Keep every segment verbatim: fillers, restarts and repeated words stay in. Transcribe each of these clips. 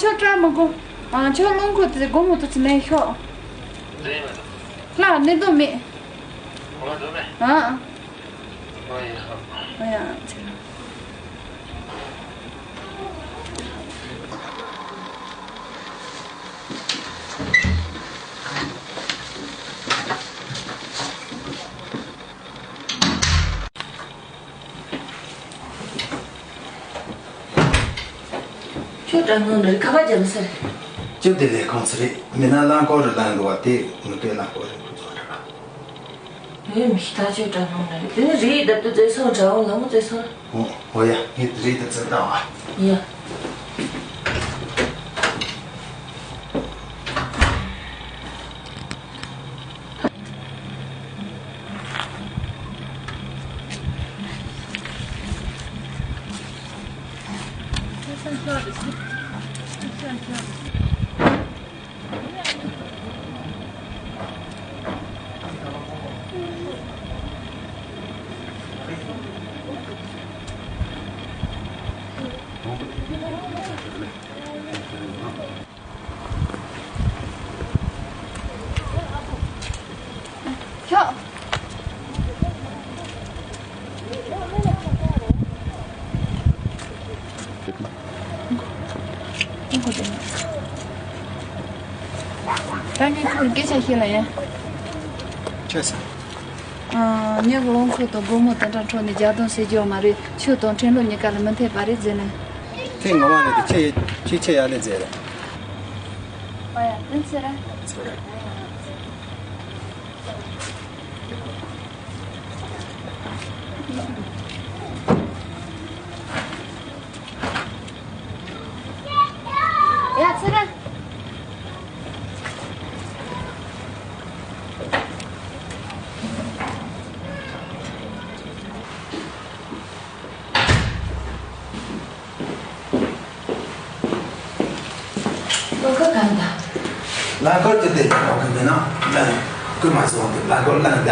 ཁྱོད་སྐྲ་མི་དགོས། ཨ། ཁྱོད་རླངས་འཁོར་དེ་དགོང་མོ་དུ་ཚོད་ལེན་ཤོག་ལ་གནས་དོན་མེད། ཨ། ཨ་ཡ། ཁྱོད་དྲ་སྣང་ནི་ཁ་པར་རྒྱབ་ས་རེད། ཅི་དེ་ལས་ཁོང་ཚོ་རེད། མི་ན་རླངས་འཁོར་རུ་ལངས་འགྲོ་བ་དེ་ངུ་སྟོད་རླངས་འཁོར་རེད། ཁོ་ཚོ་རེད་པ། ངས་མི་ཤི་ད་ཁྱོད་དྲ་སྣང་ནི་རེད། དེ་ནི་རེད་ད་དུ་བཙལ་སོང་དྲ་འོང་ལ་མོ་བཙལ་སོང་། ཨོ་ཡ། ངས་དེ་རེད་ད་བཙལ་བཏང་བ། ཡ། ཤོག་ད་ངས་ཁོར་སྐད་ཆ་བཤད་ལ་ཡ། ཆེ་ས། ཨ། ངས་རླངས་འཁོར་དང་སྒོར་མོ་དེ་འདྲ་འཕྲོག་ནས་རྒྱག་དོན་ཟེར་རྒྱུ་མ་རེད། ཆོས་དང་ཁྲིམས་ལུགས་གཉིས་ཀ་ལ་མི་མཐུན་པ་རེད་ཟེར་ནས། དེ་ངོ་མ་རེད་དེ། ཁྱེད་ཁྱེད་ཁྱེད་ཡར་ལས་མཛད་རེད། ཨ་ཡ། དེ་ཚེ་ར། ཚེ་ར། ཡ། ཚེ་ར། ལོ་ཁ་གང་ད། རླངས་འཁོར་དེ་དེ་ལོ་ཁ་མེད་ན་ལ་རྐུན་མ་སོང་དེ་རླངས་འཁོར་བླངས་ད།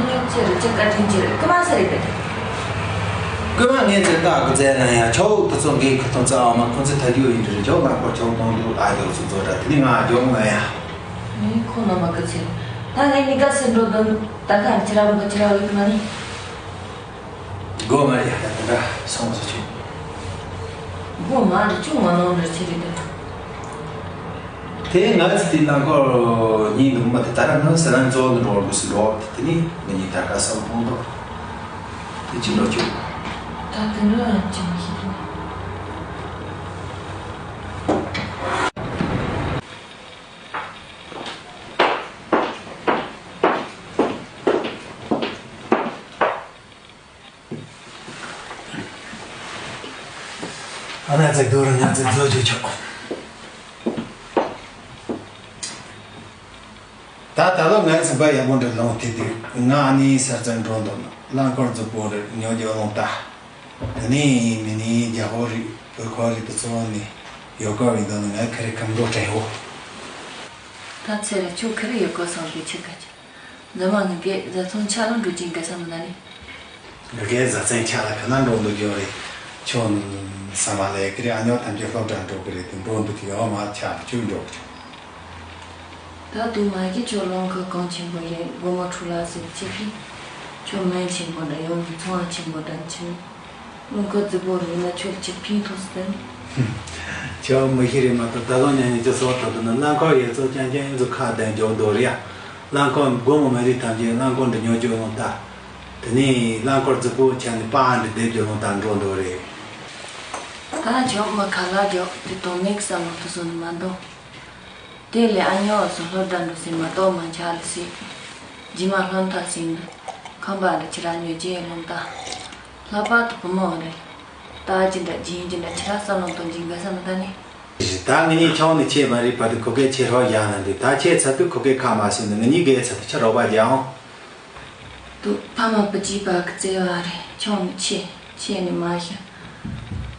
ངས་ཚེ་ར་ཅི་བཀའ་དྲིན་ཆེ་རེད། རྐུན་མ་ས་རེད་པས། རྐུན་མ་ངས་ཚེ་ད་གི་རྩལ་ན་ཡ། ཆོག་དེ་ཚོ་འགན་ཁུར་ཐོང་རྩ་བ་མ་ཁོང་ཚོ་ཐ་རྒྱུ་ཡིན་དུ་རེད། ཆོག་རླངས་འཁོར་ཆོག་གཏོང་དུ་ཨ་ཡོ་སུ་ཚོ་འདྲ་དེ་ནི་ང་ཨ་ཇོ་ང་ཡ། ངས་ཁོ་ན་མ་གི་ཚེ་ད་ངས་ནི་ག་སེ་འགྲོ་དོན་ད་ག་ཁྱེད་རང་གི་ཁྱེད་རང་ཡོད་མ་ནི། སྒོ་མ་རེད་ཡ། ད་དེ་འདྲ་སོང་ཟེར་ཆུ། སྒོ་མ་རེད། ཅུང་མ་ནོར་འདྲ་ཆེ་རེད་དེ། དེ་ང་ཚོ་དེ་རླངས་འཁོར་གཉིས་འདུག་མ། དེ་ད་ར་ནང་ཟ་ལན་གཙོ་བོ་འདི་འགྲོ་དགོས་སུ་འགྲོ། དེ་དེ་ནི་ང་གཉིས་ད་ག་སང་ཕོང་འདུག་དེ་ཅི་འགྲོ་ཆུ། ད་དེ་འདྲ་ཅི་མི་ཤེས་དེ། ཨ་ན་ཚེ་རྡོ་རུ་ང་ཚེ་མཛོ་རྒྱུ་ཆོག་ད་ད་ལོ་ང་ཚེ་འབའ་ཡག་པོ་འདྲ་ལོང་དེ་དུས་ང་ཨ་ནི་ས་རྩ་འགྲོ་འདུག་རླངས་འཁོར་རྫིག་པོ་རེ་ཉོ་རྒྱུ་ལོང་ད། དེ་ནས་མི་ནི་རྒྱ་ཧོ་རི་བོད་ཁོ་རི་དུ་ཚོ་ནི་ཡོད་ག་བའི་དོན་ནི་ང་ཁ་རི་ཁམ་འགྲོ་དྲན་ཧོ། ད་ཚེ་ར་ཁྱོད་ཁ་རི་ཡོད་ག་སང་གི་ཆི་ག་ཆི། ཛ་མ་ངི་གེ་ཛ་ཚོང་ཆ་ལང་འགྲོ་ཅིང་ག་ས་མི་ན་ནི། ངི་གེ་ཛ་ཚན་ཆ་ལ་ཁ་ན་འགྲོ་འདུག་ཡོད་རེད། ཁྱོད་ས་མ་ལས་ཀི་རི་ཨ་ཉོ་ཐམས་ཅད་སློབ་གྲྭ་འགྲོ་གི་རེད་དེ་འགྲོ་འདུག་ཡོད་མ་ཆ་ལ་ཁྱོད་འགྲོ་གི་རེད། ད་དུང་མ་གི་ཁྱོད་རླངས་འཁོར་གང་ཆེན་པོ་ཡིན་སྒོར་མོ་འཕྲོ་ལ་ཟེར་ཅི་ཕི། ཁྱོད་མེན་ཆེན་པོ་འདྲ་ཡོང་གི་ཚོང་བ་ཆེན་པོ་འདྲ་ཆེན། རླངས་འཁོར་རྫིག་པོ་རུ་ན་ཁྱོད་ཅི་ཕིང་ཐོག་སྟེ། ཁྱོད་མི་ཤེས་རེད་མ་གཏོགས་ད་ལོ་ཉན་ཉན་གྱི་སོགས་ད་དུ་ན་རླངས་འཁོར་ཡོད་ཚོ་ཅང་ཅང་ཡོད་ཚོ་ཁ་གདན་འཇོག་འདོད་རེད་ཡ། རླངས་འཁོར་སྒོར་མོ་མ་རིག་ཐམས་ཅད་རླངས་འཁོར་འདི་ཉོ་རྒྱུ་ཡོང་ད། དེ་ནས་རླངས་འཁོར་རྫིག་པོ་ཆ་ནས་པ་འདི་སྡེབ་རྒྱུ་ཡོང་ད་འགྲོ་འདོད་རེད། ད་ཁྱོད་མ་ཁ་ལག་རྒྱག་དེ་དོན་མེད་བསམ་བློ་དུ་སོང་ནི་མ་འདུག་དེ་ལས་ཨ་ཉོ་སོ་སློབ་གྲྭ་འགྲོ་སའི་མ་གཏོགས་མ་ཆགས་ལ་སྲིད། རྗེས་མ་སློབ་མཐར་ཕྱིན་འདུག་ཁང་པ་འདི་ཁྱེད་རང་ཉོ་རྒྱུ་ཡོད་ལོང་ད། ལྷག་པར་དུ་བུ་མོ་རེད། ད་ཅི་འདྲ་ཇི་ཡིན་ཅི་འདྲ་ཁྱེད་རང་བསམ་བློ་གཏོང་ཅིང་དགའ་ས་མི་ད་ནི། ད་ངེད་གཉིས་ཆུང་ནས་ཆེ་མ་རིག་བར་དུ་ཁོ་གའི་ཆེ་རོགས་བཞག་ན་འདུག་ད་ཆེ་ཚར་དུས་ཁོ་གའི་ཁ་མ་ཟིན་ནས་ངེད་གཉིས་གའི་ཚར་དུས་ཆ་རོགས་པ་རྒྱག་ཨང་། དུ་ཕ་མ་བུ་གཅིག་པ་གི་བརྩེ་བ་རེད། ཆུང་ནས་ཆེ་ཆེ་ནས་མ་ཤི།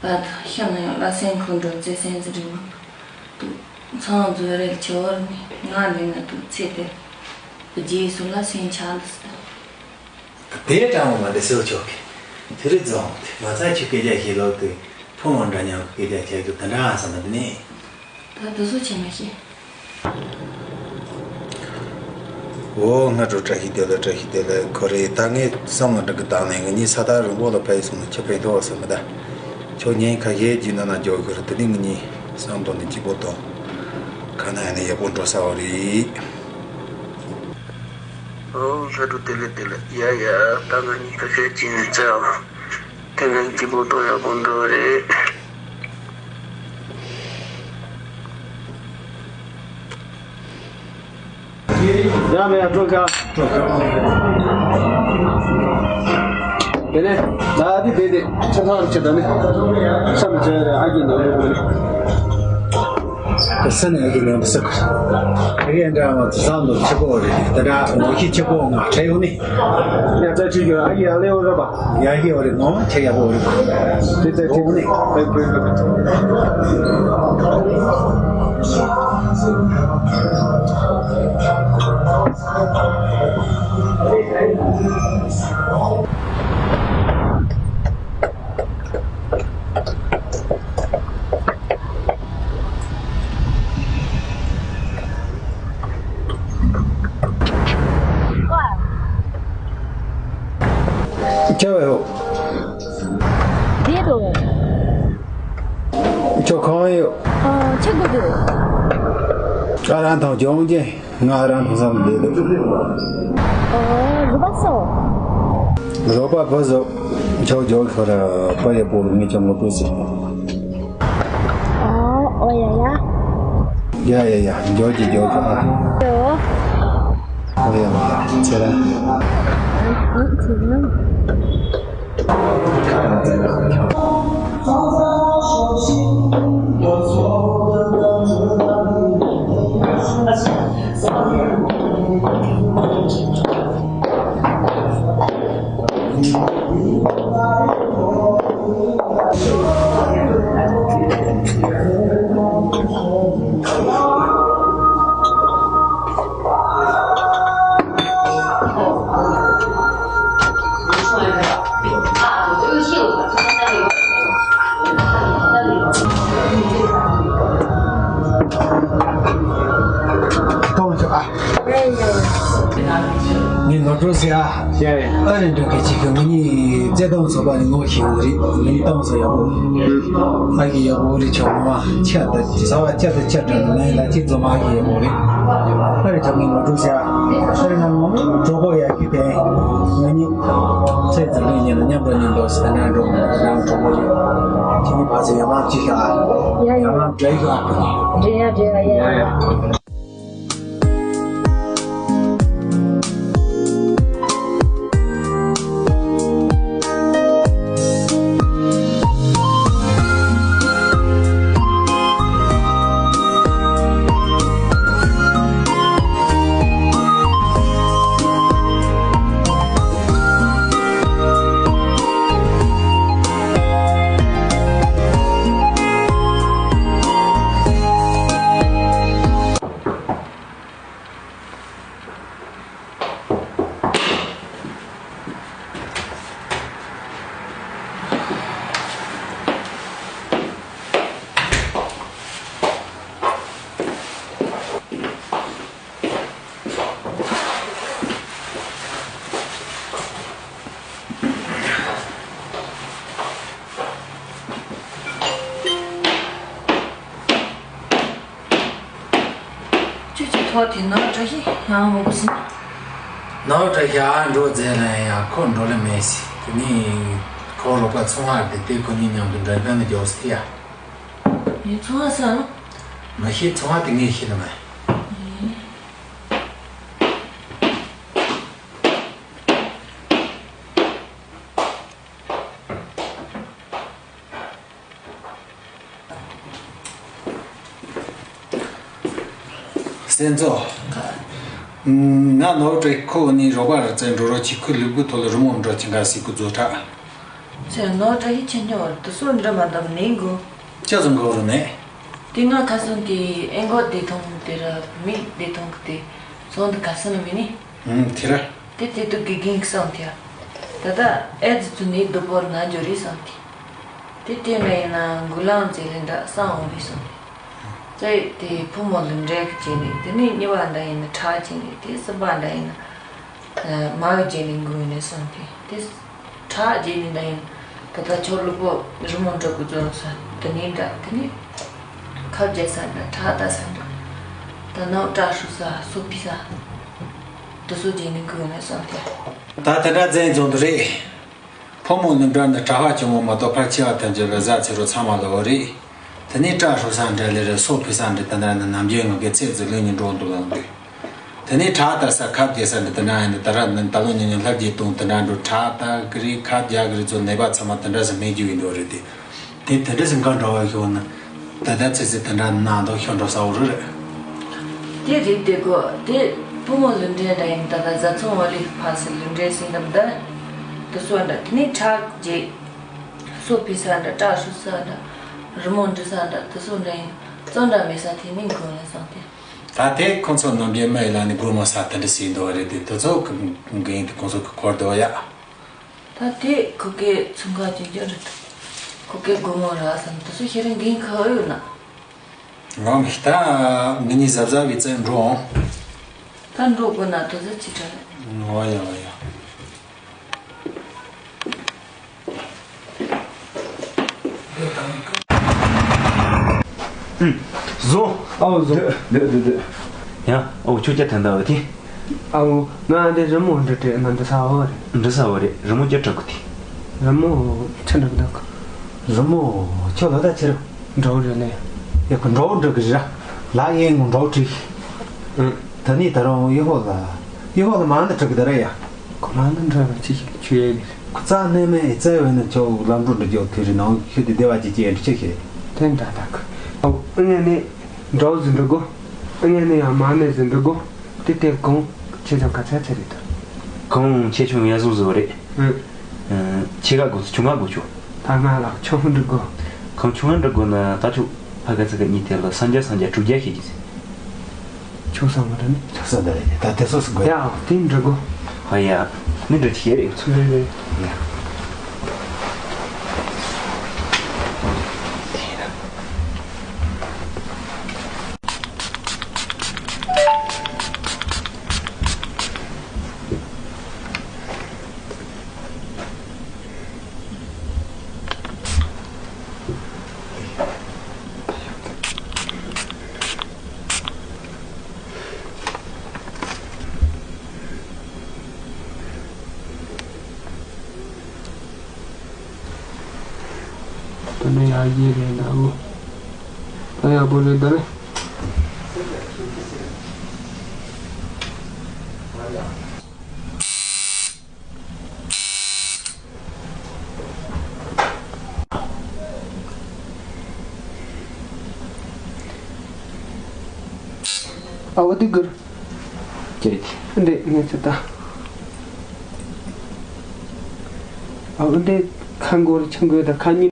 བར་དུ་ཤི་ན་ཡང་ལ་སེམས་ཁུར་འགྲོ་བརྩེ་སེམས་ཟེར་རིང་མ་དུ་ཚང་མཛོད་རེད་ཆེ་བར་ནས་ང་ནས་ན་དུ་ཚེ་དེ་བུ་རྗེས་སུ་ལ་སེམས་ཆགས་འདུག་ཟེར། དེ་དྲང་བ་མ་འདི་སེལ་ཆོག་གི་དེ་རིགས་རྫོང་དེ་མ་ཚང་ཆུ་སྐད་རྒྱ་ཞིག་ལོག་དུས། ཕུང་བ་འདྲ་མཉམ་སྐད་ཆ་བཤད་རྒྱུ་དེ་འདྲ་ཨ་བསམ་ན་དེ་ནས། ད་དུ་སུ་བྱེད་མ་ཤེས། འོ་སྔ་དྲོ་བཀྲ་ཤིས་བདེ་ལེགས། བཀྲ་ཤིས་བདེ་ལེགས། ཁོ་རེ་ད་ངས་བསམ་བློ་འདྲ་གི་བཏང་ནས་ང་གཉིས་ས་ཐག་རིང་པོ་ལ་ཕེབས་སོང་ན་ཁྱོད་ཕན་ཐོགས་བསམ་མི་གདའ། ཁྱོད་ཉིན་ཁ་ཤས་རྗེས་ནང་ན་འཇོག་གི་རེད། དེ་ནས་ང་གཉིས་བསམ་བློ་ནས་སྐྱིད་པོ་གཏོང་། ཁ་ན་ཡ་ནས་ཡག་པོ་འགྲོ་ས་བ་རེད། ཨོ་ལྷ་གྲུ་དེ་ལས་དེ་ལས་ཡ་ཡ། ད་ང་གཉིས་ཁ་ཤས་ཀྱིས་ནས་བཙལ་བ་དེ་ནས་སྐྱིད་པོ་གཏོང་ཡག་པོ་འགྲོ་རེད། ཡ་མེ་ཡ་སྤྲོ་ཁ། དེ་ནས་ད་དེ་དེ་དེ་ཆ་ཚང་རུ་ཆེ་ད་ནི་བསམ་བྱས་རེད། ཨ་ཀྱི་ནང་ལོགས་ནས། ས་ནས་ཨ་ཀྱི་ནང་དུ་ས་ཁུ་ཨ་ཀྱི་འདྲ་བ་དུ་བསམ་དུ་ཆེ་པོ་རེད། དེ་འདྲ་ངོ་ཤེས་ཆེ་པོ་ང་ཁྲེལ་ཡོང་ནི། ཡ་ད་ཅི་ཡོད། ཨ་ཀྱི་ཡ་ལེ་འོ་ར་པ། ཡ་ཧི་འོ་རེད། ངོ་མ་ཁྱེད་ཡག་པོ་འོ་རེད། དེ་ཚེ་ཁྱེད་འོ་ནི་བེ་བེ་བེ། ཁྱེད་འོ། འདི་རུ། ཁྱོད་གང་ཡོད། ཨ། ཆེ་དགོས་འདུག་ཨ་རང་དང་ལྗོངས་རྒྱན། ང་རང་དང་བསམ་བསྡད་འདུག་ཨོ། རོགས་པ་སོ། རོགས་པ་བུ་བཟོ། ཁྱོད་ལྗོངས་ཁོ་ར་པ་ཡ་པོ་རུ་ངས་ཀྱང་ངོ་སྤྲོད་ཟེར། ཨོ། ཨོ་ཡ་ཡ། ཡ་ཡ་ཡ། འགྱོ་གི་འགྱོ་གི་ཨ། ཨོ། ཨོ་ཡ་ཨོ་ཡ། ཚེ་རིང་། ཨ། ཚེ་རིང་། གཏོང་ཆོག་ཨ། ངས་ནོར་འཁྲུལ་ཟེར་ཨ། ཡ་ཡ། ཨ་རེ་འགྲོ་གི་ཅིག་གི་ང་གཉིས་བརྩེ་དུང་ཚོགས་པ་ནས་ངོ་ཤེས་ཡོད་རེད། ང་གཉིས་གཏོང་ས་ཡག་པོ། ཨ་ཡི་ཡག་པོ་རེད། ཆོག་མ་ཆ་ད་ཟ་བ་ཆ་ད་ཆ་འདྲ་ནས་ལ་ཅིག་འཛོམས་ཨ་ཡི་ཡག་པོ་རེད། ཨ་རེ་ཆོག་ངས་ནོར་འཁྲུལ་ཟེར་ཨ། ཨ་རེ་ང་ངོ་གྲོགས་པོ་ཡག་གི་དེ་ང་གཉིས་ཚེ་འཛིན་ལས་ཉིན་ལ་མཉམ་དུ་ཉིན་འགྲོ་ཟེར་ན་འགྲོ་ང་གྲོགས་པོ་ཡོད། ཁྱེད་གཉིས་ཕར་ཚུར་ཡང་མང་ཅིག་ཤོག་ཨ། ཡ་ཡ། ཡང་མང་འདྲ་ཡི་ཤོག་ཨ། འདྲ་ཡ་འདྲ་ཡ་ཡ། ཡ་ཡ། ཁྱོད་ཀྱི་ཐོག་དེ་ནོར་བཀྲ་ཤིས་ཡང་མོ་གོ་སྲིད། ནོར་བཀྲ་ཤིས་ཨ་འགྲོ་མཛད་ན་ཡང་ཁོ་འགྲོ་ལེ་མེད་སྲིད། དེ་ནས་ཁོ་རོགས་པ་ཚོང་ཁང་དེ་དེ་ཁོ་གཉིས་མཉམ་དུ་འགྲན་ཕན་ལ་རྒྱོགས་སྲིད་ཡ། ངའི་ཚོང་ཁང་ས་ནོ། མ་ཤེས། ཚོང་ཁང་དེ་ངས་ཤེས་ནི་མ། སེམས་ཚོགས། ང་ནོར་བཀྲ་ཁོ་ནི་རོགས་པ་རེད་ཙང་འགྲོ་རོགས་གྱིས། ཁོ་ལུས་པོ་ཐོག་ལ་རི་མོ་འདྲ་ཅི་འགའ་སྲིད་ཁོ་རྫོགས་དྲགས། ཚེ་ནོར་བཀྲ་ཤིས་ཁྱེད་ཉོ་བར་དུ་སོར་འདྲ་མ་འདམ་ནས་འགོ། ཅི་ཙམ་འགོར་རུ་ནས། དེ་སྔ་ཁ་སང་དེ་ཨེ་འགོག་བདེ་ཐང་དེ་ར་མིག་བདེ་ཐང་གི་དེ་ཚོང་དུ་ག་སོང་ནི་མིན་ནི། ཨུམ་དེ་ར། དེ་དེ་དུག་གི་རྒན་གསང་དེ་ཡ། ད་ལྟ་ཨེ་ཙི་ཚུ་ནས་སྡུག་པོར་ན་འཇོ་རེད་སང་དེ། དེ་དེ་འདྲ་ཡིན་ན་འགུ་ལང་ཙེ་ལི་འདྲ་སང་འོང་བས་སོང་། ཙེ་དེ་ཕོ་མོ་ལུ་འདྲེ་གི་བྱས་ནས། དེ་ནས་གཉིས་པ་འདྲ་ཡིན་ན་ཁྲག་བྱས་ནས། དེ་གསུམ་པ་འདྲ་ཡིན་ན་མ་བྱས་ནས་འགུ་ནས་སོང་སྟེ། དེ་ཁྲག་བྱས་ནས་འདྲ་ཡིན། ད་ལྟ་ཁྱོད་ལུས་པོ་རི་མོ་འདྲ་གི་བཟོ་ས་དེ་ནས་འདྲ། དེ་ནས་ཁབ་རྒྱག་ས་འདྲ། ཁྲག་ལྟ་ས་འདྲ། ད་ནང་སྐྲ་ཧྲུག་ས་སོ་ཕི་ས་དེ་སོ་བྱས་ནས་འགུ་ནས་སོང་སྟེ། ད་དེ་འདྲ་ཙེ་བྱུང་དུ་རེད། ཕོ་མོ་ལུ་འདྲ་ནི་གྲྭ་པ་ཆུང་ངུ་མ་གཏོགས་ཕལ་ཆེ་བ་ཐམས་ཅད་ལ་གཟའ་ཚེ་རོགས་ཚང་མ་ལ་འོ་རེད། དེ་ནས་སྐྲ་ཧྲུག་ས་འདྲ་ལེ་རེ་སོ་ཕི་ས་འདྲ། དེ་འདྲ་ནི་ནམ་རྒྱུན་ངུ་གི་ཚེ་ཟི་ལུས་ནི་འགྲོ་འདུག་ལང་འདུག་དེ་ནས་ཁྲག་ལྟ་ས་ཁབ་རྒྱག་ས་འདྲ། དེ་འདྲ་ཡིན་ནི་ད་ར་ནི་ད་ལོ་ཉིན་ཉིན་ལྷ་བརྒྱད་སྟོང་དེ་འདྲ་འགྲོ། ཁྲག་ལྟ་གི་རེད། ཁབ་རྒྱག་གི་རེད། ཚོ་ནད་པ་ཚང་མ་དེ་འདྲ་ཟིག་མེད་རྒྱུ་ཡིན་འགྲོ་རེད་དེ། དེ་དེ་འདྲ་ཟིག་འགའ་འདྲ་བ་ཤོག་ན། ད་ལྟ་ཚེ་ཚེ་དེ་འདྲ་ན་དོ་ཤོ་འགྲོ་ས་འོ་རེད། དེ་རེད་དེ་གོ། དེ་ཕོ་མོ་ལུ་འདྲེ་འདྲ་ཡིན། ད་ལྟ་བཟའ་ཚང་བ་ལི་ཕ་སི་ལུ་འདྲེ་སིན་དམ་ད་དེ་སོ་འདྲ། དེ་ནས་ཁྲག་རྒྱག་སོ་ཕི་ས་འདྲ། སྐྲ་ཧྲུག་ས་འདྲ། རི་མོ་འབྲི་ས་འདྲ། དེ་སོ་འདྲ་ཡིན། བཙོན་འདྲ་མེད་ས་དེ་ནས་འགུ་ནས་སོང་སྟེ། ད་དེ་ཁོང་ཚོ་ནམ་རྒྱུན་མ་ཡི་ལ་ནི་སྒོ་མོ་ས་དེ་འདྲ་ཟིན་འདུག་བ་རེད་དེ། དེ་ཚོ་གི་འགན་དེ་ཁོང་ཚོ་གི་འཁོར་འདུག་བ་ཡ། ད་དེ་ཁོ་གའི་ཚོང་ཁང་ཅིག་ཅོ་རེད། ཁོ་གའི་སྒོ་མོ་ར་སམ་དེ་ཚོ་ཤེས་རིང་གིན་ཁ་ཡོད་ན། ང་མི་ཤི་ད། ངེད་གཉིས་གཟབ་གཟབ་བྱས་ཙང་འགྲོ་འོང་། ད་འགྲོ་དགོས་ན་དེ་ཚོ་ཅི་དྲག་རེད། ཨོ་ཡ་ཨོ་ཡ། ཨུམ། བཟོ། ཨའོ་བཟོ། འདི་འདི་འདི་འདི། ཡ། ཨོ་ཁྱོད་ཀྱ་ཐན་ད་བ་དེ། ཨའོ། ང་འདི་རི་མོ་འབྲི་བྲེ་ན་འདི་ས་བ་རེད། འདི་ས་བ་རེད། རི་མོ་ཀྱ་དྲག་གི་དེ། རི་མོ་ཆི་འདྲ་གི་འདུག་རི་མོ་ཁྱོད་ལ་ད་ཁྱེར། འདྲ་བོ་རེད་ནས། ཡ་ཁོ་འདྲ་བོ་འདྲ་གི་ར། ལ་ཡེ་ངོ་འདྲ་བོ་བྲིས། ཨུ། ད་ནི་ད་རུང་ཡེ་ཧོ་ལ། ཡེ་ཧོ་ལ་མ་འདི་དྲག་གི་ད་ར་ཡ། ཁོ་མ་འདི་འདྲ་བ་ཅི་ཞིག་ཆུ་ཡེ་གི། ཁོ་རྩ་ནས་མེད་རྩ་བས་ན་ཁྱོད་ལམ་འགྲོ་འདྲ་རྒྱོ་དེ་རི་ནང་ཁྱོད་དེ་བདེ་བ་ཅི་ཅི་ཡེ་འདྲ་ཆེ་ཤེ། དེ་འདྲ་ད་གི། ཨོ་ཨུ་ངས་ནི། འདྲ་བོ་ཟིན་འདྲ་གོ། ཨུ་ངས་ནི་ཡང་མ་ནས་ཟིན་འདྲ་གོ། དེ་དེ་གོང་ཆེ་ཆུང་ག་ཚད་ཚད་རེད་དོ། གོང་ཆེ་ཆུང་ཡ་བཟུང་བཟོ་རེད། ཨུ། ཆེ་ག་དགོས་ཆུང་ག་དགོས་ཆོག་ད་ང་ལ་ཆུང་འདྲ་དགོས། གང་ཆུང་འདྲ་དགོས་ན་ད་ཆུ་ཕ་ག་ཚ་ག་གཉིས་དེ་ལ་སང་རྒྱ་སང་རྒྱ་དྲུག་རྒྱ་ཤེས་ཀྱི་ཟེར། ཆུང་ས་མ་རེད། ཆུང་ས་འདྲ་རེད། ད་དེ་སོ་སོ་དགོས། ཡ་དེ་འདྲ་དགོས། ཧ་ཡ། མི་འདྲ་ཆེ་རེད་ཚུ། རེད་རེད། ད་ནི་ཡག་ཡིན་རེད་ན་འོ། ད་ཡག་པོ་རེད་ད་རེད། ཨ་བ་དི་གུར། ཅེས། འདི་ངས་ཚེ་ད། ཨ་བ་འདི་ཁ་མགོ་རེ་ཆུ་མགོ་དང་ཁ་གཉིས།